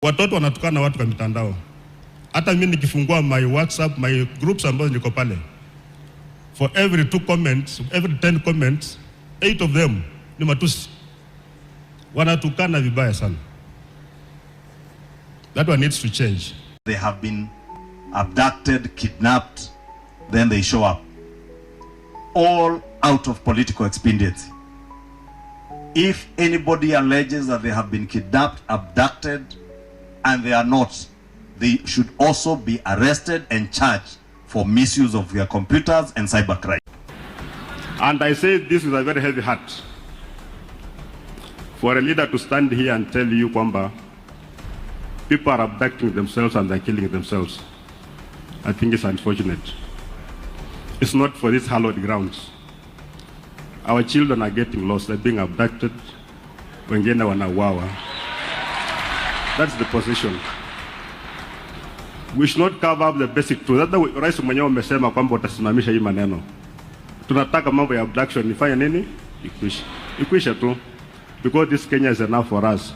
Watoto wanatukana watu kwa mitandao. Hata mimi nikifungua my WhatsApp, my groups ambazo niko pale, for every two comments, every 10 comments, eight of them ni matusi. Wanatukana vibaya sana. That one needs to change. They have been abducted, kidnapped, then they show up. All out of political expediency. If anybody alleges that they have been kidnapped, abducted, and they are not, they should also be arrested and charged for misuse of their computers and cybercrime. And I say this with a very heavy heart. For a leader to stand here and tell you kwamba people are abducting themselves and they're killing themselves, I think it's unfortunate. It's not for these hallowed grounds. Our children are getting lost, they're being abducted, wengine wanauawa. That's the position. We should not cover up the basic truth. Hata rais mwenyewe amesema kwamba utasimamisha hii maneno. Tunataka mambo ya abduction ifanye nini? Ikwishe. Ikwishe tu. Because this Kenya is enough for us.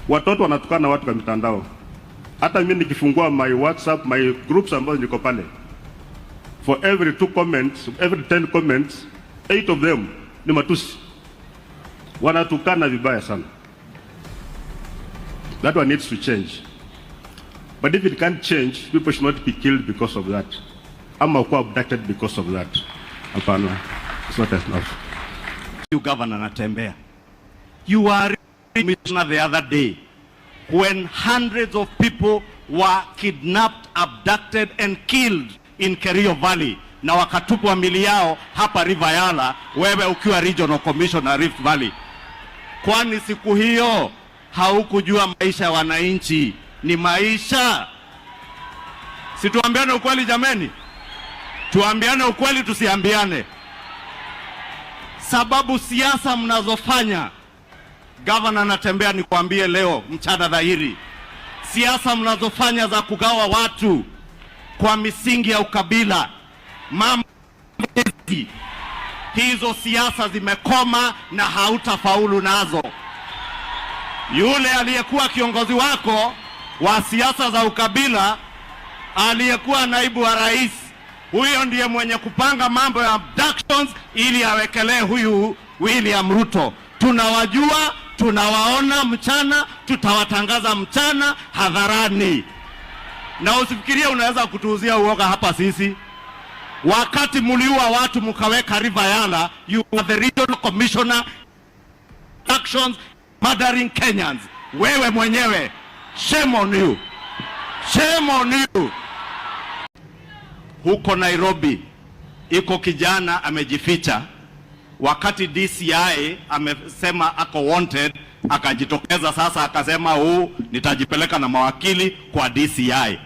Watoto wanatukana watu kwa mitandao. Hata mimi nikifungua my WhatsApp, my groups ambazo niko pale, for every two comments, every 10 comments, eight of them ni matusi. Wanatukana vibaya sana. That one needs to change. But if it can't change, people should not be killed because of that. Ama kuwa abducted because of that. Hapana. It's not enough. You, Governor Natembeya, you were commissioner the other day when hundreds of people were kidnapped, abducted and killed in Kerio Valley na wakatupwa mili yao hapa River Yala, wewe ukiwa regional commissioner Rift Valley. Kwani siku hiyo haukujua maisha ya wananchi ni maisha? Si tuambiane ukweli jameni, tuambiane ukweli, tusiambiane? Sababu siasa mnazofanya, Gavana Natembeya, nikwambie leo mchana dhahiri, siasa mnazofanya za kugawa watu kwa misingi ya ukabila, mambo hizo siasa zimekoma na hautafaulu nazo. Yule aliyekuwa kiongozi wako wa siasa za ukabila, aliyekuwa naibu wa rais, huyo ndiye mwenye kupanga mambo ya abductions ili awekelee huyu William Ruto. Tunawajua, tunawaona mchana, tutawatangaza mchana hadharani, na usifikirie unaweza kutuuzia uoga hapa sisi. Wakati muliua watu mkaweka River Yala, you are the regional commissioner actions murdering Kenyans. Wewe mwenyewe, shame on you, shame on you. Huko Nairobi iko kijana amejificha, wakati DCI amesema ako wanted, akajitokeza sasa akasema huu nitajipeleka na mawakili kwa DCI,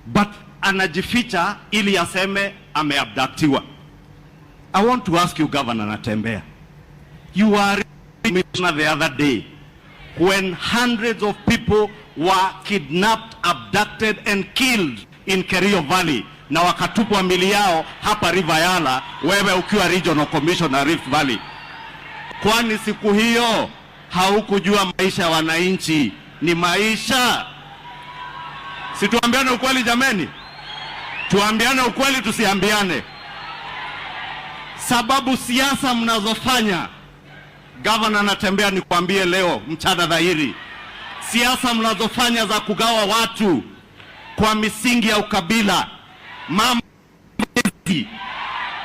but anajificha ili aseme ameabductiwa. I want to ask you, Governor Natembeya, you were commissioner the other day when hundreds of people were kidnapped, abducted and killed in Kerio Valley na wakatupwa mili yao hapa River Yala, wewe ukiwa regional commissioner Rift Valley. Kwani siku hiyo haukujua maisha ya wananchi ni maisha? Si tuambiane ukweli jameni, tuambiane ukweli, tusiambiane? Sababu siasa mnazofanya, Gavana Natembeya, nikwambie leo mchana dhahiri, siasa mnazofanya za kugawa watu kwa misingi ya ukabila, mambo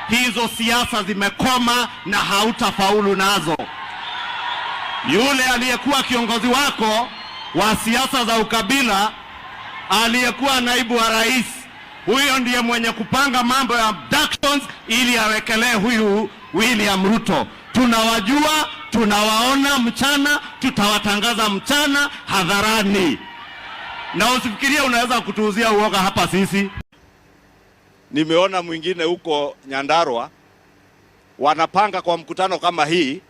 hizo siasa zimekoma na hautafaulu nazo. Yule aliyekuwa kiongozi wako wa siasa za ukabila, aliyekuwa naibu wa rais, huyo ndiye mwenye kupanga mambo ya abductions ili awekelee huyu William Ruto. Tunawajua, tunawaona mchana, tutawatangaza mchana hadharani, na usifikirie unaweza kutuuzia uoga hapa sisi. Nimeona mwingine huko Nyandarua wanapanga kwa mkutano kama hii,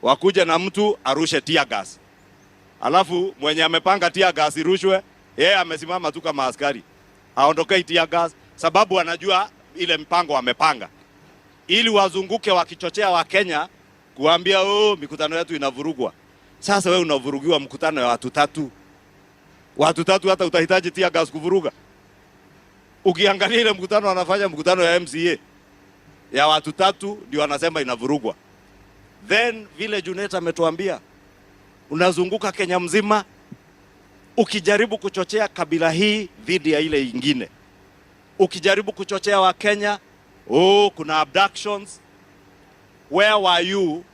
wakuje na mtu arushe tear gas, alafu mwenye amepanga tear gas irushwe, yeye amesimama tu kama askari, aondokei tear gas, sababu anajua ile mpango amepanga, ili wazunguke wakichochea Wakenya kuambia, "Oh, mikutano yetu inavurugwa." Sasa wewe unavurugiwa mkutano ya watu tatu, watu tatu, hata utahitaji tear gas kuvuruga? Ukiangalia ile mkutano wanafanya, mkutano ya MCA ya watu tatu, ndio wanasema inavurugwa. Then vile Junet ametuambia, unazunguka Kenya mzima ukijaribu kuchochea kabila hii dhidi ya ile ingine, ukijaribu kuchochea Wakenya, oh, kuna abductions. Where were you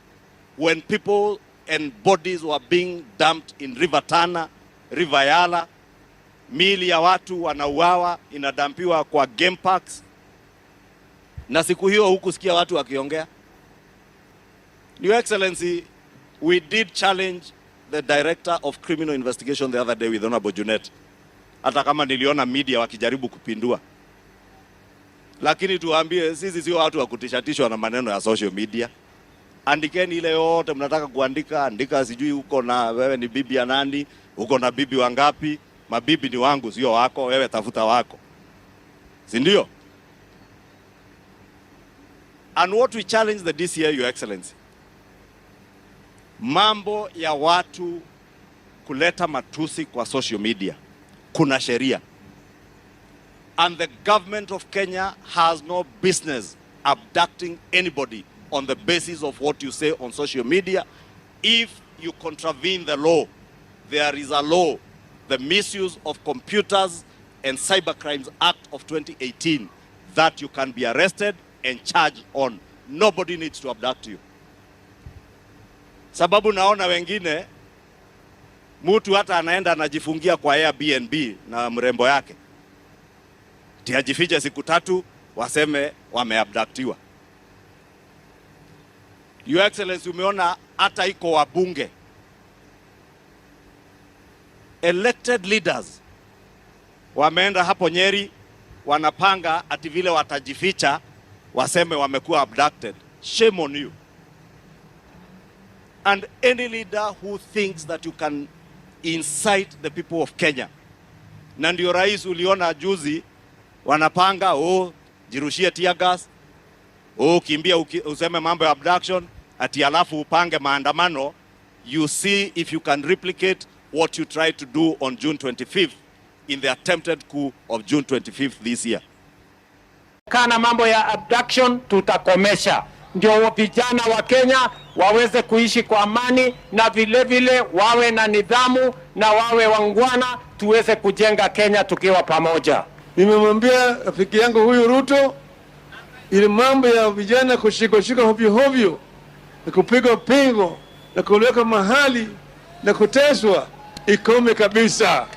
when people and bodies were being dumped in River Tana, River Yala? Miili ya watu wanauawa inadampiwa kwa game parks, na siku hiyo hukusikia watu wakiongea. Your Excellency, we did challenge the Director of Criminal Investigation the other day with Honorable Junet, hata kama niliona media wakijaribu kupindua, lakini tuwaambie sisi sio watu wa kutishatishwa na maneno ya social media. Andikeni ile yote mnataka kuandika, andika, sijui uko na wewe ni bibi ya nani, uko na bibi wangapi. Mabibi ni wangu, sio wako. Wewe tafuta wako, si ndio? And what we challenge the DCI, Your Excellency, mambo ya watu kuleta matusi kwa social media, kuna sheria, and the government of Kenya has no business abducting anybody on the basis of what you say on social media. If you contravene the law, there is a law, the Misuse of Computers and Cybercrimes Act of 2018, that you can be arrested and charged on. Nobody needs to abduct you. Sababu naona wengine mtu hata anaenda anajifungia kwa Airbnb na mrembo yake, ati ajifiche siku 3 waseme wameabductiwa. Your Excellency, umeona hata iko wabunge, elected leaders, wameenda hapo Nyeri wanapanga ati vile watajificha waseme wamekuwa abducted. Shame on you. And any leader who thinks that you can incite the people of Kenya. Na ndio rais uliona juzi wanapanga, oh, jirushie tear gas, oh, kimbia useme mambo ya abduction, ati alafu upange maandamano. You see if you can replicate what you tried to do on June 25th in the attempted coup of June 25th this year. Kana mambo ya abduction tutakomesha, ndio vijana wa Kenya waweze kuishi kwa amani na vile vile wawe na nidhamu na wawe waungwana, tuweze kujenga Kenya tukiwa pamoja. Nimemwambia rafiki yangu huyu Ruto, ili mambo ya vijana kushikwa shika hovyo hovyo na kupigwa pingo na kuwekwa mahali na kuteswa ikome kabisa.